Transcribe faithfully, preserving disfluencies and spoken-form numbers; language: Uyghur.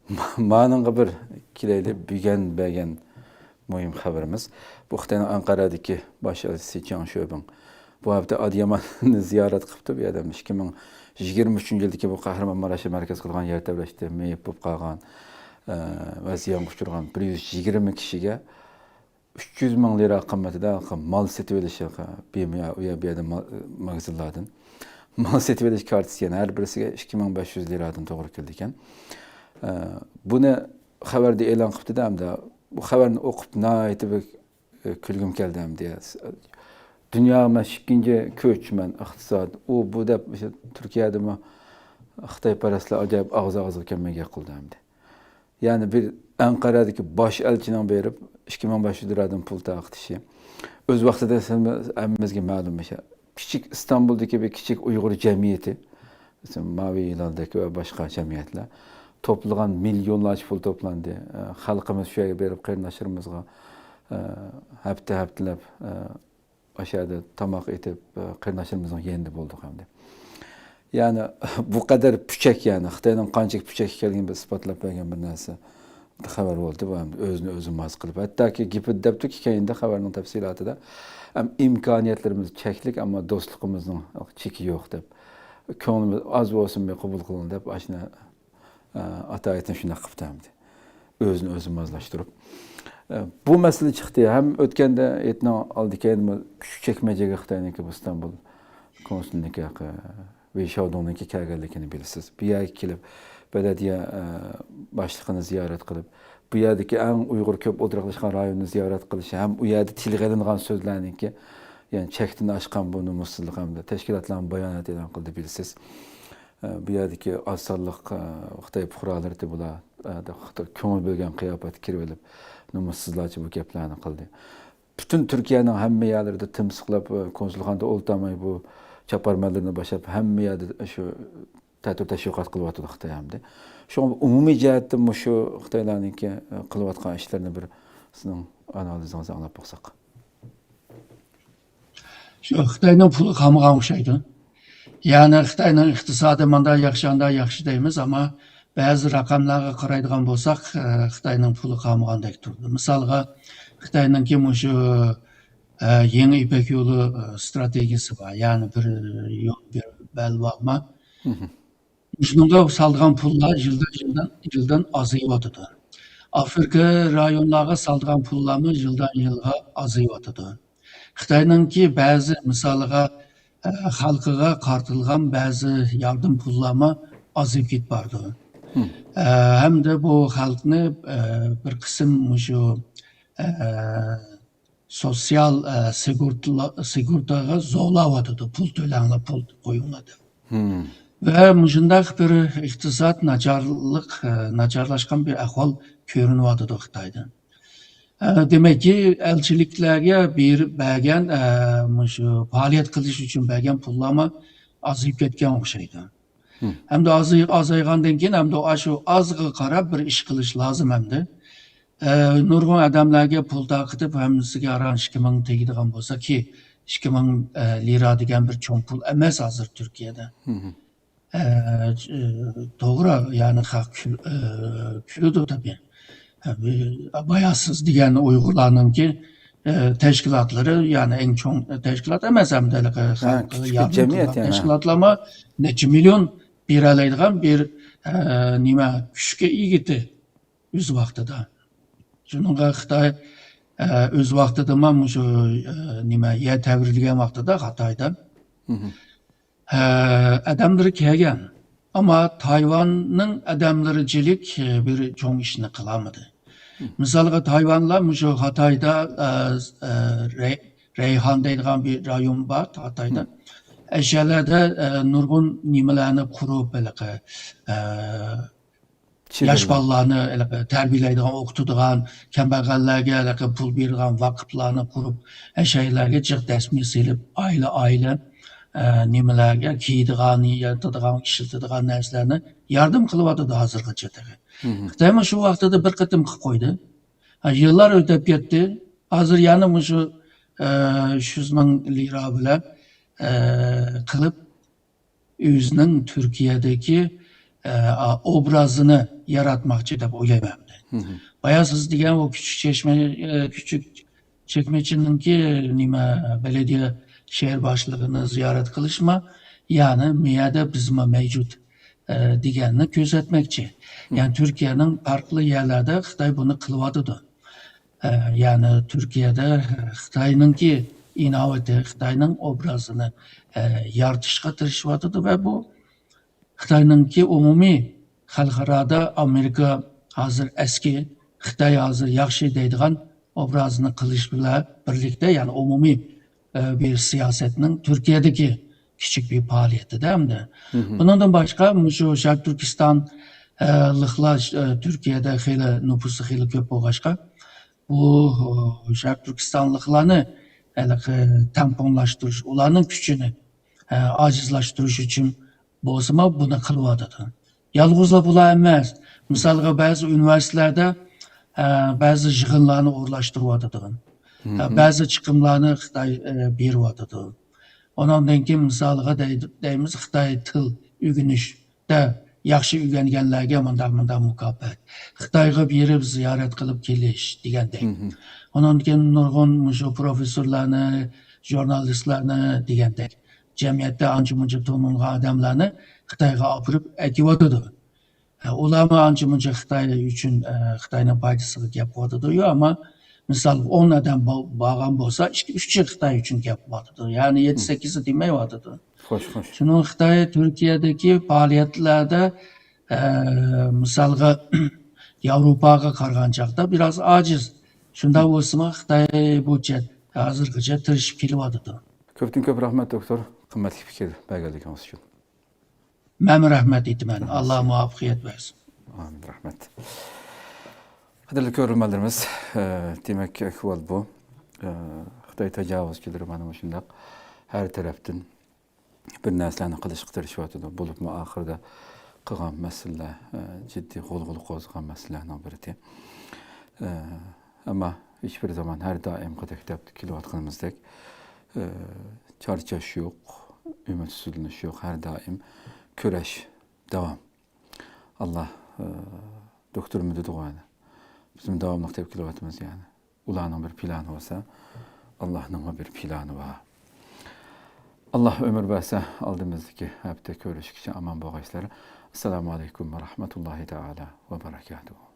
مانىڭغا بىر كېلەيلى، بۈگۈن بەرگەن مۇھىم خەۋىرىمىز. بۇ خىتاينىڭ ئەنقەرەدىكى باش ئەلچىسى چياڭ شۆبىڭ بۇ ھەپتە ئادىياماننى زىيارەت قىپتۇ. بۇ يەردە ئىككى مىڭ يىگىرمە ئۈچىنچى يىلدىكى بۇ قەھرىمانماراشنى مەركەز قىلغان يەر تەۋرەشتە مېيىپ بولۇپ قالغان، ئە، ۋە زىيانغا ئۇچرىغان بىر يۈز يىگىرمە كىشىگە ئۈچ يۈز مىڭ لىرا قىممىتىدە مال سېتىۋېلىش، بىمۇ يا-، ئۇ يەر-، بۇ يەردە مال-، ماگىزىنلاردىن مال سېتىۋېلىش كارتىسى، يەنى ھەر بىرسىگە ئىككى مىڭ بەش يۈز لىرادىن توغرا كېلىدىكەن. ئە، بۇنى خەۋەردە ئېلان قىپتىدە، ئەمدى بۇ خەۋەرنى ئوقۇپ ناھايىتى بىر، ئە، كۈلگۈم كەلدى ئەمدى. دۇنياغا مەن ئىككىنچى كۈچ، مەن ئىقتىساد، ئۇ بۇ دەپ، ئاشۇ تۈركىيەدىمۇ خىتايپەرەسلەر ئاجايىپ ئاغزى ئاغزىغا كەلمەي گەپ قىلدى ئەمدى. يەنى بىر ئەنقەرەدىكى باش ئەلچىنىڭ بېرىپ ئىككى مىڭ بەش يۈز لىرادىن پۇل تارقىتىشى. ئۆز ۋاقتىدا ھەممىمىزگە مەلۇم ئىش. كىچىك ئىستانبۇلدىكى بىر كىچىك ئۇيغۇر جەمئىيىتى، مەسىلەن، ماۋى ھىلالدەك ۋە باشقا جەمئىيەتلەر توپلىغان، مىليونلارچە پۇل توپلاندى. ئە، خەلقىمىز شۇ يەرگە بېرىپ قېرىنداشلىرىمىزغا، ئە، ھەپتە ھەپتىلەپ، ئە، ئاشۇ يەردە تاماق ئېتىپ، ئە، قېرىنداشلىرىمىزنىڭ يېنىدا بولدۇق ئەمدى. يەنى بۇ قەدەر پۈچەك، يەنى خىتاينىڭ قانچىلىك پۈچەك ئىكەنلىكىنى بىر ئىسپاتلاپ بەرگەن بىر نەرسە، خەۋەر بولدى. بۇ ئەمدى ئۆزىنى ئۆزى ماس قىلىپ، ھەتتاكى گېپىدە دەپتۇكى، كەينىدە خەۋەرنىڭ تەپسىلاتىدا، ئەم، ئىمكانىيەتلىرىمىز چەكلىك، ئەمما دوستلۇقىمىزنىڭ چېكى يوق دەپ، كۆڭلىمىز ئاز بولسىمۇ قوبۇل قىلىڭ دەپ، ئاشۇنى ئە، ئاتايىتىن شۇنداق قىپتۇ ئەمدى. ئۆزىنى ئۆزى مازلاشتۇرۇپ. ئە، بۇ مەسىلە چىقتى. ھەم ئۆتكەندە ھېيتنىڭ ئالدى كەينىدىمۇ كۈچۈك چەكمەجىگە خىتاينىڭكى بۇ ئىستانبۇل كونسۇلىنىڭكى، ئە، ۋېي شياۋدۇڭنىڭكى كەلگەنلىكىنى بىلىسىز. بۇ يەرگە كېلىپ، بەلەدىيە، ئە، باشلىقىنى زىيارەت قىلىپ، بۇ يەردىكى ئەڭ ئۇيغۇر كۆپ ئولتۇراقلاشقان رايوننى زىيارەت قىلىشى ھەم ئۇ يەردە تىلغا ئېلىنغان سۆزلەرنىڭكى، يەنى چەكتىن ئاشقان بۇ نومۇسسىزلىق ھەمدە تەشكىلاتلارمۇ بايانات ئېلان قىلدى، بىلىسىز. ئە، بۇ يەردىكى ئاز سانلىق، ئە، خىتاي پۇقرالىرى بۇلار، ئە، خىتاي كۆڭۈل بۆلگەن قىياپەتتە كىرىۋېلىپ، نومۇسسىزلارچە بۇ گەپلەرنى قىلدى. پۈتۈن تۈركىيەنىڭ ھەممە يەرلىرىدە تىمسىقلاپ، ئە، كونسۇلخانىدا ئولتۇرماي بۇ چاپارمەنلىرىنى باشلاپ، ھەممە يەردە شۇ تەتۈر تەشۋىقات قىلىۋاتىدۇ خىتاي ئەمدى. شۇڭا ئومۇمىي جەھەتتىن مۇشۇ خىتايلارنىڭكى، ئە، قىلىۋاتقان ئىشلىرىنى بىر سىزنىڭ ئانالىزىڭىزنى ئاڭلاپ باقساق. شۇ خىتاينىڭ پۇلى قالمىغان ئوخشايدۇ. يەنى خىتاينىڭ ئىقتىسادى ماندا ياخشى، ئاندا ياخشى دەيمىز، ئەمما بەزى رەقەملەرگە قارايدىغان بولساق، ئە، خىتاينىڭ پۇلى قالمىغاندەك تۇرىدۇ. مىسالغا، خىتاينىڭكى مۇشۇ، ئە، يېڭى يىپەك يولى، ئە، ستراتېگىيىسى بار. يەنى بىر يول، بىر بەلباغما. مۇشۇنىڭغا سالىدىغان پۇللار يىلدىن، يىلدىن، يىلدىن ئازىيىۋاتىدۇ. ئافرىقا رايونلارغا سالىدىغان پۇللارمۇ يىلدىن يىلغا ئازىيىۋاتىدۇ. خىتاينىڭكى بەزى مىسالىغا، ئە، خەلقىگە قارىتىلغان بەزى ياردەم پۇللارمۇ ئازىيىپ كېتىپ بارىدۇ. ئە، ھەمدە بۇ خەلقنى، ئە، بىر قىسىم مۇشۇ، ئە، سوتسىيال، ئە، سىگورتلا-، سىگورتاغا زورلاۋاتىدۇ، پۇل تۆلەڭلار، پۇل قويۇڭلار دەپ. ۋە مۇشۇنداق بىر ئىقتىساد ناچارلىق، ئە، ناچارلاشقان بىر ئەھۋال كۆرۈنۈۋاتىدۇ خىتايدا. ئە، دېمەككى، ئەلچىلىكلەرگە بېرىپ بەرگەن، ئە، مۇشۇ پائالىيەت قىلىش ئۈچۈن بەرگەن پۇللارمۇ ئازىيىپ كەتكەن ئوخشايدۇ. ھەمدە ئازىي-، ئازايغاندىن كېيىن ھەمدە ئاشۇ ئازغا قاراپ بىر ئىش قىلىش لازىم ئەمدى. ئە، نۇرغۇن ئادەملەرگە پۇل تارقىتىپ، ھەممىسىگە ئاران ئىككى مىڭ تېگىدىغان بولسا، كى، ئىككى مىڭ، ئە، لىرا دېگەن بىر چوڭ پۇل ئەمەس ھازىر تۈركىيەدە. ئە، ئە، توغرا، يەنى خەق كۈل-، ئە، كۈلىدۇ تەبىئىي. ئە، بۇ بايا سىز دېگەن ئۇيغۇرلارنىڭكى، ئە، تەشكىلاتلىرى، يەنى ئەڭ چوڭ تەشكىلات ئەمەس، ھەمدە ھېلىقى خەلققە ياردەم قىلىدىغان تەشكىلاتلارمۇ نەچچە مىليون بېرەلەيدىغان بىر، ئە، نېمە، كۈچكە ئىگىدى ئۆز ۋاقتىدا. شۇنىڭغا خىتاي، ئە، ئۆز ۋاقتىدىمۇ مۇشۇ، ئە، نېمە، يەر تەۋرىدىگەن ۋاقتىدا خىتايدا، ئە، ئادەملىرى كەلگەن. ئەمما تايۋاننىڭ ئادەملىرىچىلىك، ئە، بىر چوڭ ئىشنى قىلالمىدى. مىسالغا، تايۋانلار مۇشۇ خىتايدا، ئە، ئە، رەي-، رەيھان دەيدىغان بىر رايون بار خىتايدا. ئەشەلەردە، ئە، نۇرغۇن نېمىلەرنى قۇرۇپ، ھېلىقى، ئە، ياش بالىلارنى ھېلىقى تەربىيەلەيدىغان، ئوقۇتىدىغان، كەمبەغەللەرگە ھېلىقى پۇل بېرىدىغان ۋاقىپلارنى قۇرۇپ، ئەشەلەرگە جىق دەسمىيە سېلىپ، ئائىلە-ئائىلە، ئە، نېمىلەرگە كىيىدىغان، ياتىدىغان، ئىشلىتىدىغان نەرسىلەرنى ياردەم قىلىۋاتىدۇ ھازىرغىچە تېخى. خىتايمۇ شۇ ۋاقتىدا بىر قېتىم قىلىپ قويدى. ھە، يىللار ئۆتۈپ كەتتى. ھازىر يەنە مۇشۇ، ئە، ئۈچ يۈز مىڭ لىرا بىلەن، ئە، قىلىپ، ئۆزىنىڭ تۈركىيەدىكى، ئە، ئوبرازىنى، ياراتماقچى دەپ ئويلايمەن. بايا سىز دېگەن ئۇ كىچىك چەشمە، ئە، كىچىك چەكمەچىنىڭكى نېمە، بەلەدىيە شەھەر باشلىقىنى زىيارەت قىلىشما، يەنى مۇ يەردە بىزمۇ مەۋجۇت، ئە، دېگەننى كۆرسەتمەكچى. يەنى تۈركىيەنىڭ پەرقلىق يەرلەردە خىتاي بۇنى قىلىۋاتىدۇ. ئە، يەنى تۈركىيەدە خىتاينىڭكى ئىناۋىتى، خىتاينىڭ ئوبرازىنى، ئە، يارىتىشقا تىرىشىۋاتىدۇ ۋە بۇ خىتاينىڭكى ئومۇمىي خەلقئارادا ئامېرىكا ھازىر ئەسكى، خىتاي ھازىر ياخشى دەيدىغان ئوبرازنى قىلىش بىلەن بىرلىكتە، يەنى ئومۇمىي، ئە، بىر سىياسەتنىڭ تۈركىيەدىكى كىچىك بىر پائالىيىتىدە ئەمدى. بۇنىڭدىن باشقا، مۇشۇ شەرقىي تۈركىستان، ئە، لىقلار، ئە، تۈركىيەدە خېلى نوپۇسى خېلى كۆپ بولغاچقا، بۇ، ئە، شەرقىي تۈركىستانلىقلارنى ھېلىقى تەڭپۇڭلاشتۇرۇش، ئۇلارنىڭ كۈچىنى، ئە، ئاجىزلاشتۇرۇش ئۈچۈن بولسىمۇ بۇنى قىلىۋاتىدۇ. يالغۇزلا بۇلار ئەمەس. مىسالغا، بەزى ئۇنىۋېرسىتېتلاردا، ئە، بەزى يىغىنلارنى ئورۇنلاشتۇرۇۋاتىدۇ. ئە، بەزى چىقىملارنى خىتاي، ئە، بېرىۋاتىدۇ. ئۇنىڭدىن كېيىن، مىسالغا دەي-، دەيمىز، خىتاي تىل ئۆگىنىشتە ياخشى ئۆگەنگەنلەرگە مۇنداق، مۇنداق مۇكاپات. خىتايغا بېرىپ زىيارەت قىلىپ كېلىش دېگەندەك. ئۇنىڭدىن كېيىن نۇرغۇن مۇشۇ پروفېسسورلارنى، ژۇرنالىستلارنى دېگەندەك، جەمئىيەتتە ئانچە-مۇنچە تونۇلغان ئادەملەرنى خىتايغا ئاپىرىپ ئەكىۋاتىدۇ. ھە، ئۇلارمۇ ئانچە-مۇنچە خىتاي ئۈچۈن، ئە، خىتاينىڭ پايدىسىغا گەپ قىلىۋاتىدۇ. يوق، ئەمما مىسال، ئون ئادەم با-، بارغان بولسا، ئىككى، ئۈچى خىتاي ئۈچۈن گەپ قىلىۋاتىدۇ. يەنى يەتتە، سەككىزى دېمەيۋاتىدۇ. خوش، خوش. شۇنىڭ خىتاي تۈركىيەدىكى پائالىيەتلەردە، ئە، مىسالغا، ياۋروپاغا قارىغان چاغدا بىراز ئاجىز. شۇنداق بولسىمۇ، خىتاي بۇ چەت ھازىرغىچە تىرىشىپ كېلىۋاتىدۇ. كۆپتىن كۆپ رەھمەت، دوكتور، قىممەتلىك پىكىر بەرگەنلىكىڭىز ئۈچۈن. مەنمۇ رەھمەت ئېيتىمەن. ئاللا مۇۋەپپەقىيەت بەرسۇن. ئامىن، رەھمەت. قەدىرلىك كۆرۈرمەنلىرىمىز، ئە، دېمەك، ئەھۋال بۇ. ئە، خىتاي تاجاۋۇزچىلىرى مانا مۇشۇنداق ھەر تەرەپتىن بىر نەرسىلەرنى قىلىشقا تىرىشىۋاتىدۇ. بولۇپمۇ ئاخىرىدا قىلغان مەسىلىلەر، ئە، جىددىي غۇلغۇلا قوزغىغان مەسىلىلەرنىڭ بىرى. ئە، ئەمما ھېچبىر زامان ھەر دائىمقىدەك دەپ كېلىۋاتقىنىمىزدەك، ئە، چارچاش يوق، ئۈمىدسىزلىنىش يوق، ھەر دائىم كۈرەش داۋام. ئاللا، ئە، دوكتورمۇ دېدىغۇ يەنە. بىزمۇ داۋاملىق دەپ كېلىۋاتىمىز يەنى. ئۇلارنىڭ بىر پىلانى بولسا، ئاللانىڭمۇ بىر پىلانى بار. ئاللا ئۆمۈر بەرسە، ئالدىمىزدىكى ھەپتە كۆرۈشكىچە ئامان بولغايسىلەر. ئەسسالامۇ ئەلەيكۇم ۋە رەھمەتۇللاھى تائالا ۋە بەرەكاتۇھۇ.